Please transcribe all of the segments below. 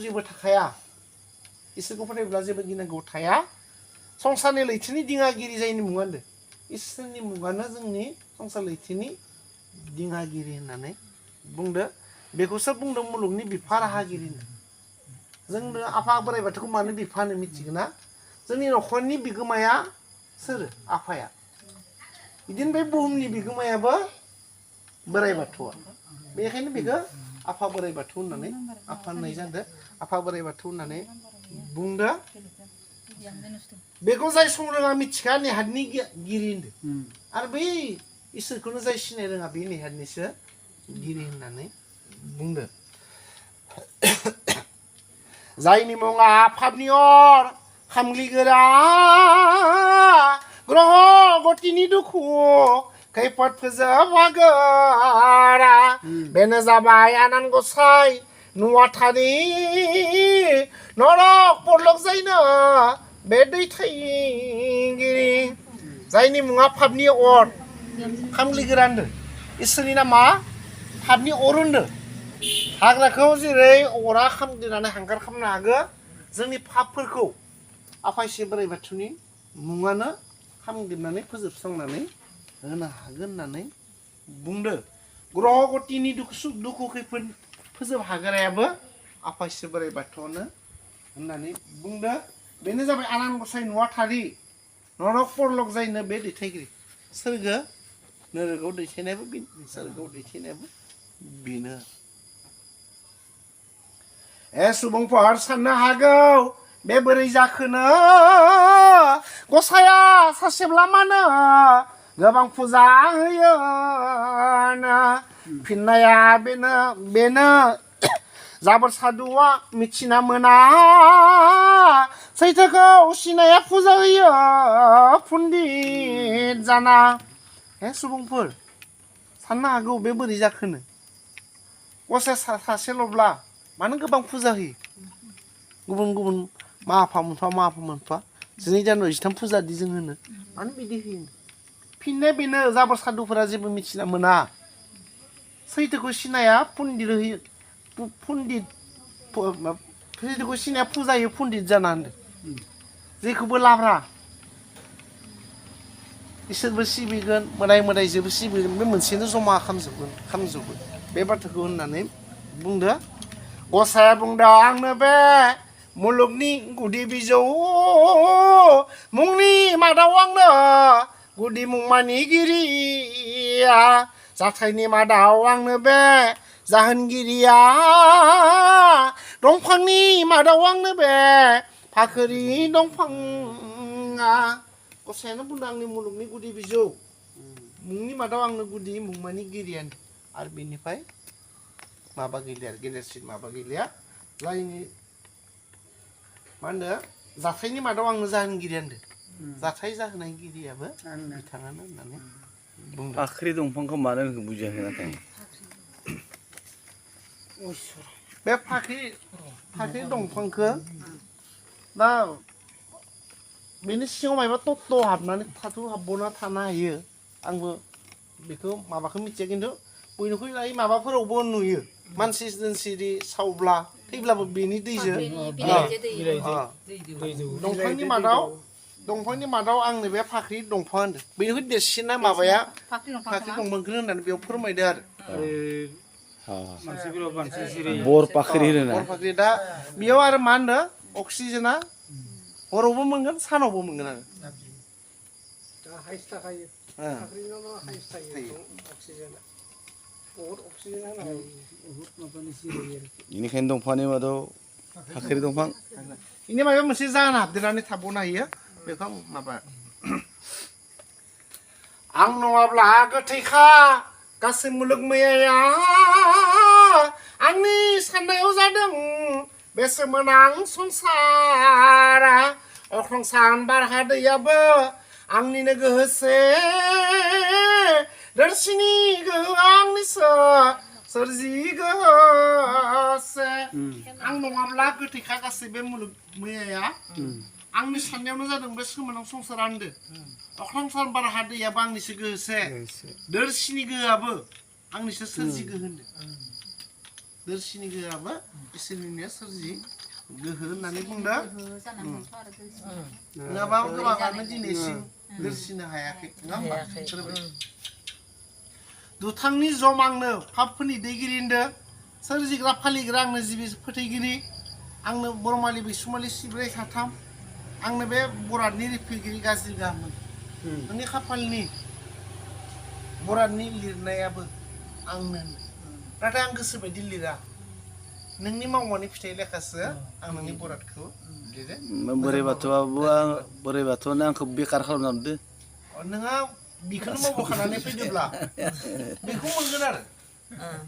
जेबो थाखाया इसोरखौ फोथायब्ला जेबो गिनांगौ थाया संसारनि लैथोनि दिङागिरि जायनि मुङा होनदों इसोरनि मुङानो जोंनि संसार लैथोनि दिङागिरि होननानै बुंदो बेखौसो बुंदों मुलुगनि बिफा राहागिरि जोंनो आफा बोराइ बाथौखौ मानो बिफा होनो मिथिगोन ना जोंनि न'खरनि बिगोमाया सोर आफाया बिदिनो बे बुहुमनि बिगोमायाबो बोराइ बाथौआ बेनिखायनो बेखौ आफा बोराइ बाथौ होननानै आफा होननाय जादों आफा बोराइ बाथौ होननानै बुंदो बेखौ जाय संरोङा मिथिखा नेहादनि गिरि होनदों आरो बै इसोरखौनो जाय सिनाय रोङा बे नेहादनिसो गिरि होननानै बुंदो जायनि मुङा पापनि अर खामग्लिगोरा ग्रह गतिनि दुखु खैफोद फोजोबहागोरा बेनो जाबाय आनान गसाइ नुवाथारि नरक परलक जायनो बे दैथायगिरि जायनि मुङा पापनि अर खामग्लिगोरा होनदों इसोरनि नामा पापनि अर होनदों हाग्राखौ जेरै अरा खामग्लिनानै हांगार खालामनो हागो जोंनि पापफोरखौ आफा इसोर बोराइ बाथौनि मुङानो खामग्लिनानै फोजोबस्रांनानै होनो हागोन होननानै बुंदो ग्रह गतिनि दुखु खैफोद फोजोब हाग्रायाबो आफा इसोर बोराइ बाथौआनो होननानै बुंदो बेनो जाबाय आनान गसाइ नुवाथारि नरक परलक जायनो बे दैथायगिरि सोरगो नोरगोआव दैथायनायाबो सोरगोआव दैथायनायाबो बेनो सुबुंफोर साननो हागौ बे बोरै जाखोनो गसाया सासेब्ला मानो गोबां फुजा होयो फिननाया बेनो जाबोर सादुआ मिथिना मोना सैथोखौ सिनाया फुजा होयो पुन्डित जाना सुबुंफोर साननो हागौ बे बोरै जाखोनो गसाया सासेल'ब्ला मानो गोबां फुजा होयो गुबुन गुबुन माफा मोनफा 2 जानुवारि 13 फुजा दि जों होनो मानो बिदि होयो फिननाया बेनो जाबोर सादुफोरा जेबो मिथिना मोना सैथोखौ सिनाया पुन्डित होयो पुन्डित सैथोखौ सिनाया फुजा होयो पुन्डित जाना होनदों जेखौबो लाब्रा इसोरबो सिबिगोन मोदाय मोदायजोबो सिबिगोन बे मोनसेनो जमा खालामजोबो बे बाथ्राखौ होननानै बुंदो गसाया बुंदों आंनो बे मुलुगनि गुदि बिजौ मुंनि मादाव आंनो गुदि मुंमानिगिरिया जाथायनि मादाव आंनो बे जाहोनगिरिया दंफांनि मादाव आंनो बे फाखोरि दंफाङा गसायानो बुंदों आंनि मुलुगनि गुदि बिजौ मुंनि मादाव आंनो गुदि मुंमानिगिरियानो आरो बेनिफ्राय माबा गैलिया गेदेरसिन माबा गैलिया जायनि मा होनो जाथायनि मादाव आंनो जाहोनगिरि होनदों जाथाय जाहोनायगिरियाबो बिथाङानो होननानै बुंदों फाख्रि दंफांखौ मानो होनखो बुजियाखै नाथाय बे फाख्रि दंफांखौ दा बेनि सिङाव माबा तत्व हाबनानै हाबबावना थानो हायो आंबो बेखौ माबाखौ मिथिया खिन्थु बयनिख्रुइ लायै माबाफोरावबो नुयो मानसि दोनसि सावब्ला थैब्लाबो बेनि दैजों दंफांनि मादाव आंनो बे फाख्रि दंफां होनदों बेनिख्रुइ देरसिना माबाया फाख्रि दंफांखौनो होननानै बेयाव फोरमायदो आरो बर फाख्रि होनो बर फाख्रि दा बेयाव आरो मा होनदों अक्सिजेना हरावबो मोनगोन सानावबो मोनगोन आरो बेनिखायनो दंफांनि मादाव फाख्रि दंफां बेनि माबा मोनसे जाहोन हाबदेरनानै थाबावनो हायो बेखौ माबा आं नङाब्ला गोथैखा गासै मुलुग मैया आंनि साननायाव जादों बे सोमोनां संसारा अख्रांसान बारहा दैयाबो आंनिनो गोहोसे देरसिनि गोहो आंनिसो सोरजि गोहोसे आं नङाब्ला गोथैखा गासै बे मुलुग मैयाया आंनि साननायावनो जादों बे सोमोनां संसारा होनदो अख्रांसान बारहा दैयाबो आंनिसो गोहोसे देरसिनि गोहोआबो आंनिसो सोरजि गोहो होनदो दोरसिनि गोहोआबो इसोरनिनो सोरजि गोहो होननानै बुंदों नङाबा गोबाङानो दिनैसिम दोरसिनो हायाखै नङा होमबा दुथांनि जम आंनो पापफोरनि दैगिरि होनदों सोरजिग्रा फालिग्रा आंनो जिबि फोथैगिरि आंनो बरमालि बैसुमालि सिब्रै साथाम आंनो बे बरादनि रिफिगिरि गाज्रि गाहामोन नोंनि खाफालनि बरादनि लिरनायाबो आंनो नाथाय आं गोसो बायदि लिरा नोंनि मावनायनि फिथाइ लेखासो आं नोंनि बरादखौ लिरो बोराइ बाथौआनो आंखौ बेकार खालामना दोनदो नोंहा बेखौनो मावबोखानानै फैदोब्ला बेखौ मोनगोन आरो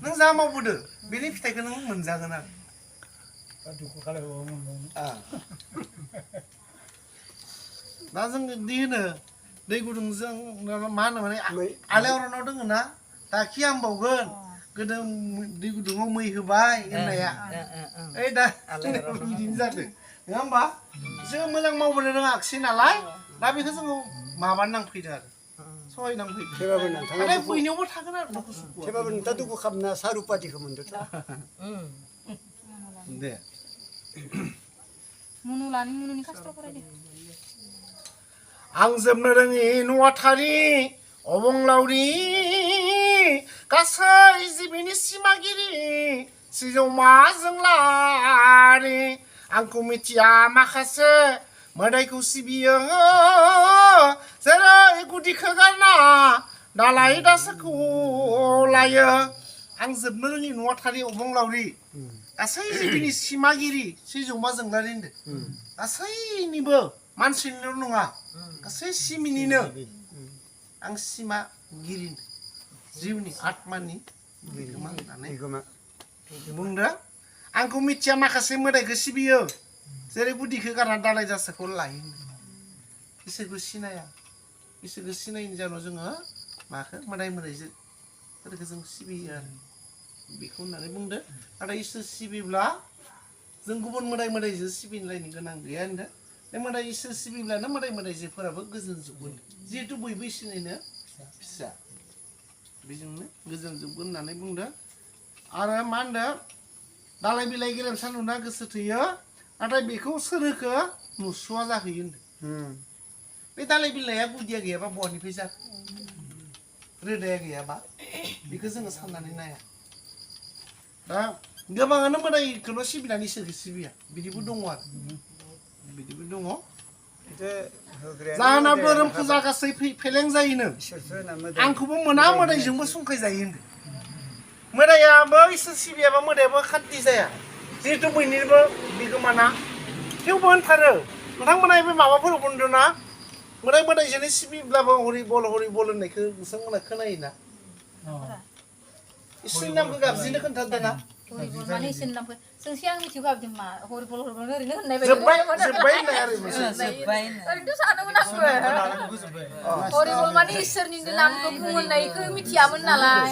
नों जा मावबोदो बेनि फिथाइखौ नों मोनजागोन आरो दा जों बिदि होनो दै गुदुंजों मा होनो माने आलायारनाव दङ ना दाखि हामबावगोन गोदो दै गुदुङाव मै होबाय होननाया ओइ दा बिदिनो जादों नङा होमबा जों मोजां मावबोनो रोङाखिसै नालाय दा बेखौ जोङो माबानो नांफैदो आरो सहाय नांफैदो थेबाबो नोंथाङा बयनियावबो थागोन आरो थेबाबो नोंथाङा दुखु खालामना सारुपातिखौ मोनदों दे आं जोबनो रोङि नुवाथारि अबंलावरि गासै जिबिनि सिमागिरि सिजौमा जोंलारि आंखौ मिथिया माखासे मोदायखौ सिबियो जेरै गुदिखौ गारना दालाय दासाखौ लायो आं जोबनो रोङि नुवाथारि अबंलावरि गासै जिबिनि सिमागिरि सिजौमा जोंलारि होनदों गासैनिबो मानसिनिल' नङा गासै सिमिनिनो आं सिमागिरि जिउनि आत्मानि बिगोमा होननानै बुंदों आंखौ मिथिया माखासे मोदायखौ सिबियो जेरै गुदिखौ गारना दालाय दासाखौ लायो इसोरखौ सिनाया इसोरखौ सिनायनि जाहोनाव जोङो माखौ मोदाय मोदायजोफोरखौ जों सिबियो आरो बेखौ होननानै बुंदों नाथाय इसोर सिबिब्ला जों गुबुन मोदाय मोदायजों सिबिलायनो गोनां गैया होनदों बे मोदाय इसोर सिबिब्लानो मोदाय मोदायजोफोराबो गोजोनजोबगोन जिहेथु बयबो इसोरनिनो फिसा बेजोंनो गोजोनजोबगोन होननानै बुंदों आरो मा होनदों दालाय बिलाइ गेरेमसा नुना गोसो थैयो नाथाय बेखौ सोरखो नुसुवा जाहैयो होनदों बे दालाय बिलाइया गुदिया गैयाबा बहानिफ्राय जागोन रोदाया गैयाबा बेखौ जोङो साननानै नाया दा गोबाङानो मोदायखौल' सिबिनानै इसोरखौ सिबिया बिदिबो दङ आरो बिदिबो दङ जाहोना धोरोम फुजा गासै फेलें जायोनो आंखौबो मोना मोदायजोंबो संखाय जायो होनदों मोदायाबो इसोर सिबियाबा मोदायाबो खान्थि जाया जिहेथु बयनिबो बिगोमाना थेवबो होनथारो नोंथांमोना बे माबाफोर बुंदों ना मोदाय मोदायजोंनो सिबिब्लाबो हरि बल होननायखौ नोंथांमोना खोनायोना इसोरनि नामखौ गाबज्रिनो खोन्थादों ना माने इसोरनि नामखौ जों सिगां मिथिगौ गाबदों मा हरिबल ओरैनो होननाय बायदि जोब्बाय होननाय आरो ओरैनोथ' सानोमोन आंबो हरिबल माने इसोरनिनो नामखौ बुंनायखौ मिथियामोन नालाय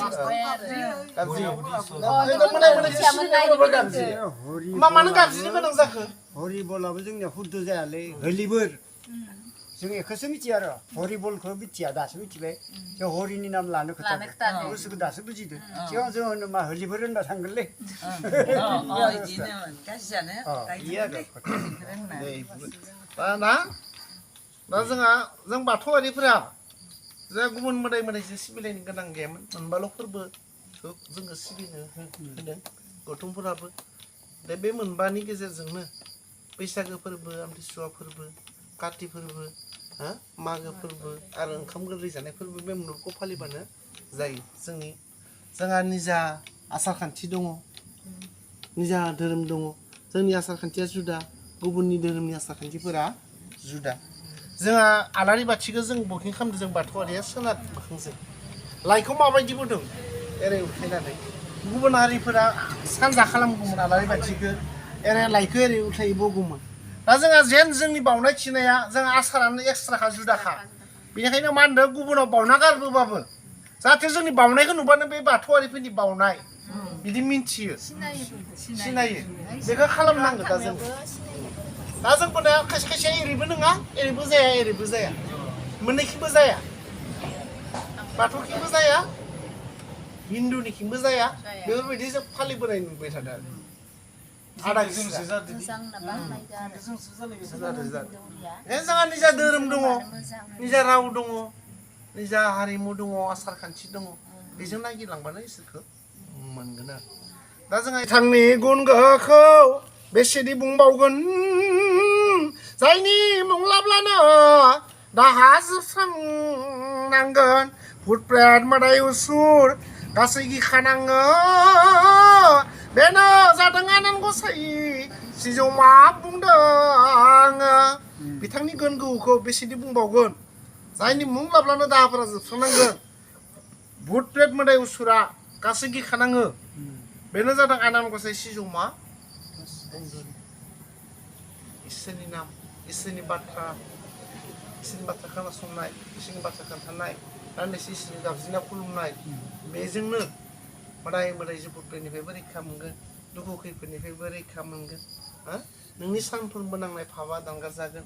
मानो गाबज्रिनो गोनां जाखो हरिबलाबो जोंनिया हुद्द जायालै हलिबोर जों बेखौसो मिथिया आरो हरिबलखौ मिथिया दासो मिथिबाय जों हरिनि नाम लानो खोथा गोसोखौ दासो बुजिदो सिगां जों होनो मा हलिबोर होनबा थांगोनलै दा जों बाथौआरिफोरा जोंहा गुबुन मोदाय मोदायजों सिबिलायनो गोनां गैयामोन मोनबाल' फोरबोखौ जोंखौ सिबिनो होदों गौतमफोराबो दा बे मोनबानि गेजेरजोंनो बैसागो फोरबो आमथिसुवा फोरबो काति फोरबो मागो फोरबो आरो ओंखाम गोरलै जानाय फोरबो बे मोननैखौ फालिबानो जायो जोंहा निजा आसार खान्थि दङ निजा धोरोम दङ जोंनि आसार खान्थिया जुदा गुबुननि धोरोमनि आसार खान्थिफोरा जुदा जोंहा आलारि बाथिखौ जों बुकिं खालामदों जों बाथौआरिया सोनाब मोखांजों लाइखौ माबायदि बुंदों एरै उथायनानै गुबुन हारिफोरा सानजा खालामगौमोन आलारि बाथिखौ एरै लाइखौ एरै उथायै बगौमोन दा जोंहा जेन जोंनि बावनाय थिनाया जोंहा आसारानो एक्सट्राखा जुदाखा बेनिखायनो मा होनदों गुबुनाव बावना गारबोबाबो जाहाथे जोंनि बावनायखौ नुबानो बे बाथौआरिफोरनि बावनाय बिदि मिन्थियो सिनायो बेखौ खालामनांगौ दा जोंबो दा खायसे खायसे एरैबो नङा एरैबो जाया मोननैखिबो जाया बाथौखिबो जाया हिन्दुनिखिंबो जाया बेफोरबायदि जों फालिबोनाय नुबाय थादों आरो आदा जोंहा निजा धोरोम दङ निजा राव दङ निजा हारिमु दङ आसार खान्थि दङ बेजों नागिरलांबानो इसोरखौ मोनगोन आरो दा जोंहा बिथांनि गुन गोहोखौ बेसेदि बुंबावगोन जायनि मुं लाब्लानो दाहा जोबस्रांनांगोन भुट प्रेत मोदाय उसुर गासै गिखानाङो बेनो जादों आनान गसाइ सिजौ मा बुंदों आङो बिथांनि गुन गोहोखौ बेसेदि बुंबावगोन जायनि मुं लाब्लानो दाहाफोरा जोबस्रांनांगोन भुट प्रेत मोदाय उसुरा गासै गिखानाङो बेनो जादों आनान गसाइ सिजौ मा बुंदों इसोरनि नाम इसोरनि बाथ्रा खोनासंनाय इसोरनि बाथ्रा खोन्थानाय दान्दिसे इसोरनि गाबज्रिना खुलुमनाय बेजोंनो मोदाय मोदायजो भुटनिफ्रायबो रैखा मोनगोन दुखु खैफोदनिफ्रायबो रैखा मोनगोन नोंनि सानफ्रोमबो नांनाय पापआ दानगार जागोन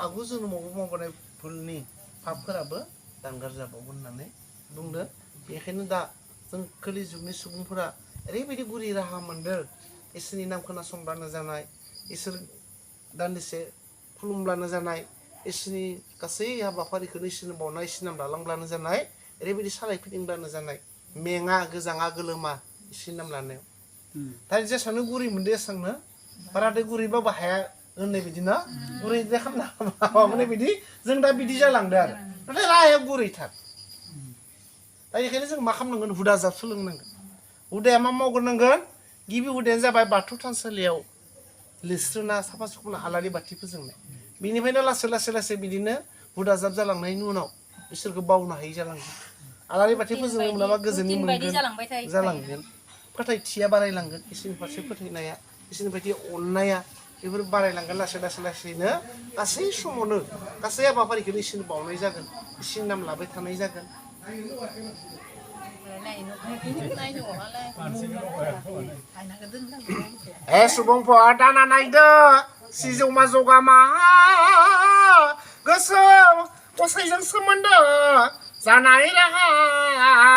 आगु जोनोमावबो मावबोनाय भुलनि पापफोराबो दानगार जाबावगोन होननानै बुंदों बेखायनो दा जों खोलि जुगनि सुबुंफोरा ओरैबायदि गुरै राहा मोनदों इसोरनि नाम खोनासंब्लानो जानाय इसोर दान्दिसे खुलुमब्लानो जानाय इसोरनि गासै हाबाफारिखौनो इसोरनो बावनाय इसोरनि नाम लालांब्लानो जानाय ओरैबायदि सालायफिदिंब्लानो जानाय मेङा गोजाङा गोलोमा इसोरनि नाम लानायाव दा जेसांनो गुरै मोनदो एसांनो बाराद्राय गुरैबाबो हाया होननाय बिदिनो गुरैद्राय खालामना माबानाय बिदि जों दा बिदि जालांदों आरो नाथाय राहाया गुरैथार दा बेखायनो जों मा खालामनांगोन हुदा जाब सोलोंनांगोन हुदाया मा मावग्रोनांगोन गिबि हुदायानो जाबाय बाथौ थानसालियाव लिरस्रोना साफा सुफुंना आलारि बाथि फोजोंनाय बिनिफ्रायनो लासै लासै लासै बिदिनो हुदा जाब जालांनायनि उनाव इसोरखौ बावनो हायि जालांगोन आलारि बाथि फोजोंनो मोनाबा गोजोननि मोनगोन जालांगोन फोथायथिया बारायलांगोन इसोरनि फारसे फोथायनाया इसोरनि बायदि अननाया बेफोर बारायलांगोन लासै लासै लासैनो गासै समावनो गासै हाबाफारिखौनो इसोरनो बावनाय जागोन इसोरनि नाम लाबाय थानाय जागोन सुबुंफोर दाना नायदो सिजौमा जगामा गोसो गसाइजों सोमोन्दो जानाय राहा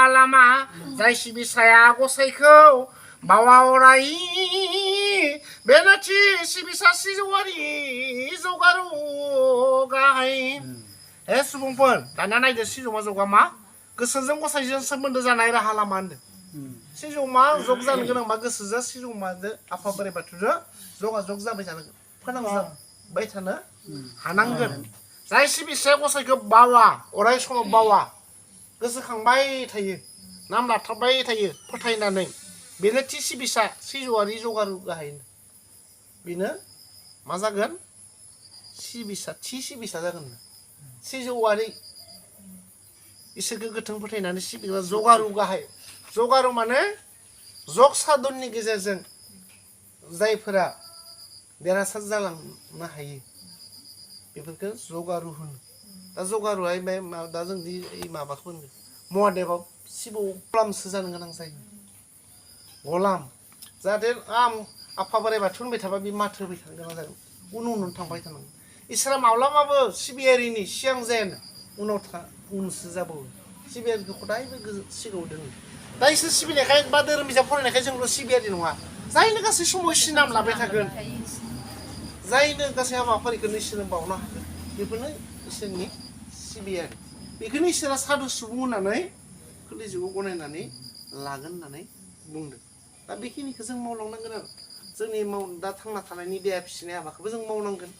लामा जाय सिबिसाया गसाइखौ बावा अराय बेनो थि सिबिसा सिजौआरि जौगारु गाहाय सुबुंफोर दाना नायदो सिजौमा जगामा गोसोजों गसाइजों सोमोन्दो जानाय राहा लामा होनदों सिजौमा जग जानो गोनांबा गोसोजों सिजौमाजों आफा बोराइ बाथौजों जगाजग जाबाय थानांगोन फोनांजाबाय थानो हानांगोन जाय सिबिसाया गसाइखौ बावा अराय समाव बावा गोसोखांबाय थायो नाम लाथाबबाय थायो फोथायनानै बेनो थि सिबिसा सिजौआरि जगारु गाहाय बेनो मा जागोन सिबिसा थि सिबिसा जागोन सिजौआरि इसोरखौ गोथों फोथायनानै सिबिग्रा जगारु गाहाय जगारु माने जग साधननि गेजेरजों जायफोरा देरहासार जालांनो हायो बेफोरखौ जगारु होनो दा जगारुआ दा जों माबाखौ होनो महादेबआव शिब गलामसो जानो गोनां जायो गलाम जाहाथे आं आफा बोराइ बाथौ होनबाय थाबा बे माथो होबाय थानो गोनां जागोन उन थांबाय थानांगौ इसोरा माब्लाबाबो सिबियारिनि सिगां जायानो उनसो जाबावो सिबियारिखौ खदायबो सिगाङाव दोनो दा इसोर सिबिनायखाय बा धोरोम बिजाब फरायनायखाय जोंल' सिबियारि नङा जायनो गासै समाव इसोरनि नाम लाबाय थागोन जायनो गासै हाबाफारिखौनो इसोरनो बावनो हागोन बेफोरनो इसोरनि सिबियारि बेखौनो इसोरा साधु सुबुं होननानै खोलि जुगाव गनायनानै लागोन होननानै बुंदों दा बेखिनिखौ जों मावलांनांगोन आरो जोंनि दा थांना थानायनि देहा फिसिनाय हाबाखौबो जों मावनांगोन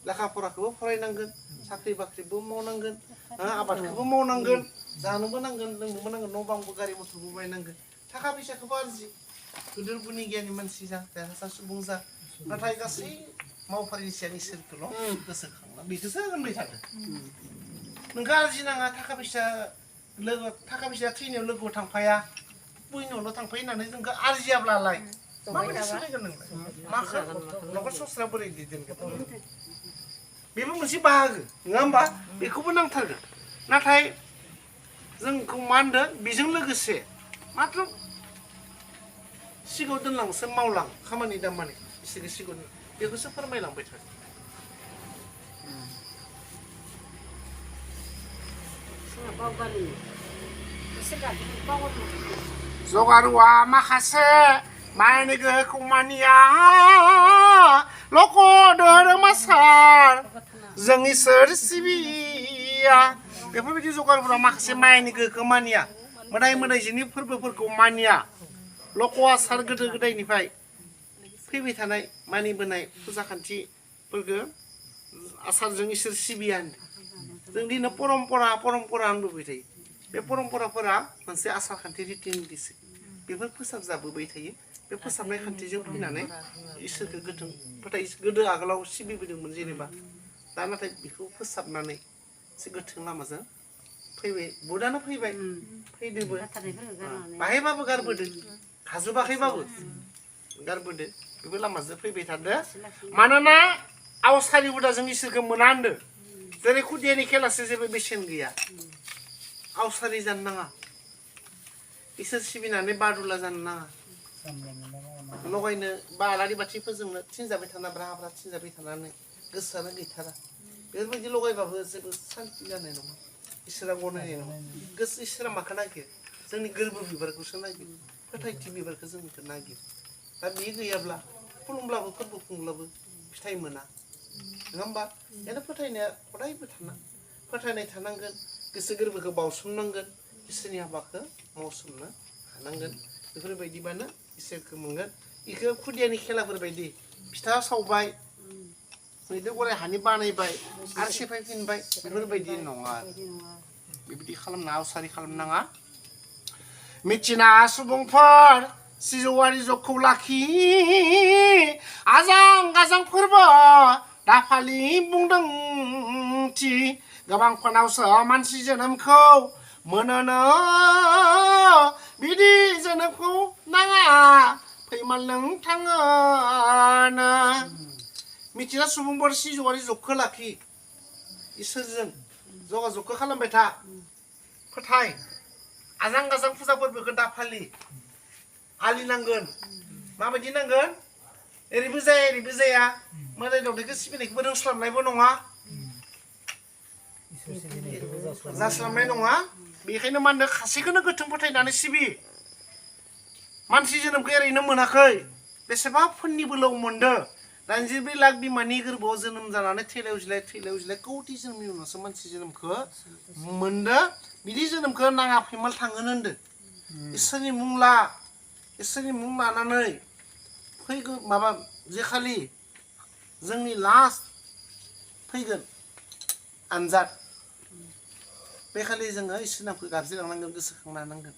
लेखा फराखौबो फरायनांगोन साख्रि बाख्रिबो मावनांगोन आबादखौबो मावनांगोन जानोबो नांगोन लोंनोबो नांगोन न' बांबो गारि मथरबो बायनांगोन थाखा फैसाखौबो आरजि गिदिर गुनि गियानि मानसि जा देरहासार सुबुं जा नाथाय गासै मावफारिनि सायाव इसोरखौल' गोसोखांना बेखौसो होनबाय थादों नोंखौ आरजिनाङा थाखा फैसाया थैनायाव लोगोआव थांफाया बयनावल' थांफायो होननानै जोंखौ आरजियाब्लालाय माबायदि सोलिगोन नोंलाय माखौ न'खर संसारा बोरै दैदेनगोन बेबो मोनसे बाहागो नङा होमबा बेखौबो नांथारगोन नाथाय जोंखौ मा होनदों बेजों लोगोसे माथ्र सिगाङाव दोनलांसो मावलां खामानि दामानि बिसोरखौ सिगाङाव बेखौसो फोरमायलांबाय थागोन जगारुआ माखासे माइनि गोहोखौ मानिया लक' धोरोमासार जों इसोर सिबिया बेफोरबायदि जगारुफोरा माखासे माइनि गोहोखौ मानिया मोदाय मोदायजोनि फोरबोफोरखौ मानिया लक' आसार गोदो गोदायनिफ्राय फैबाय थानाय मानिबोनाय फुजा खान्थिफोरखौ आसारजों इसोर सिबिया जों दिनै परम्परा होनबोबाय थायो बे परम्पराफोरा मोनसे आसार खान्थि रिति नितिसो बेफोर फोसाबजाबोबाय थायो बे फोसाबनाय खान्थिजों फैनानै इसोरखौ गोथों फोथाय गोदो आगोलाव सिबिबोदोंमोन जेनेबा दा नाथाय बेखौ फोसाबनानै एसे गोथों लामाजों फैबाय बुदानो फैबाय फैदोबो बाहायबाबो गारबोदो हाजोबाखैबाबो गारबोदो बेबो लामाजों फैबाय थादो मानोना आवसारि हुदाजों इसोरखौ मोना होनदो जेरै खुदियानि खेलासो जेबो बेसेन गैया आवसारि जानो नाङा इसोर सिबिनानै बादुला जानो नाङा लगायनो बा आलारि बाथि फोजोंनो थिनजाबाय थाना ब्रा ब्रा थिनजाबाय थानानै गोसोआनो गैथारा बेफोरबायदि लगायबाबो जेबो सान्थि जानाय नङा इसोरा गनायनाय नङा गोसो इसोरा माखौ नागिर जोंनि गोरबो बिबारखौसो नागिर फोथायथि बिबारखौ जोंनिखौ नागिर दा बे गैयाब्ला खुलुमब्लाबो फोरबो खुंब्लाबो फिथाइ मोना नङा होमबा बेखायनो फोथायनाया हदायबो फोथायनाय थानांगोन गोसो गोरबोखौ बावसोमनांगोन इसोरनि हाबाखौ मावसोमनो हानांगोन बेफोरबायदिबानो इसोरखौ मोनगोन बेखौ खुदियानि खेलाफोरबायदि फिथा सावबाय मैदेर गराइ हानि बानायबाय आरो सेफायफिनबाय बेफोरबायदि नङा बेबायदि खालामना आवसारि खालामनाङा मिथिना सुबुंफोर सिजौआरि जगखौ लाखि आजां गाजां फोरबो दाफालि बुंदोंथि गोबां खनावसो मानसि जोनोमखौ मोनोनो बिदि जोनोमखौ नाङा फैमाल नों थाङोनो मिथिना सुबुंफोर सिजौआरि जगखौ लाखि इसोरजों जगाजगखौ खालामबाय था फोथाय आजां गाजां फुजा फोरबोखौ दाफालि आलिनांगोन माबायदि नांगोन ओरैबो जाया मोदाय दावदायखौ सिबिनायखौबो रोंस्लाबनायबो नङा जास्लाबनाय नङा बेखायनो मा होनदों खासेखौनो गोथों फोथायनानै सिबि मानसि जोनोमखौ ओरैनो मोनाखै बेसेबा फोननि बोलोआव मोनदो 94 लाख बिमानि गोरबोआव जोनोम जानानै थैलायाव जिलाय कौटि जोनोमनि उनावसो मानसि जोनोमखौ मोनदो बिदि जोनोमखौ नाङा फैमाल थांगोन होनदो इसोरनि मुं लानानै फैगौ माबा जेखालि जोंनि लास्ट फैगोन आनजाद बेखालि जोङो इसोरनि नामखौ गाबज्रिलांनांगोन गोसोखांनो हानांगोन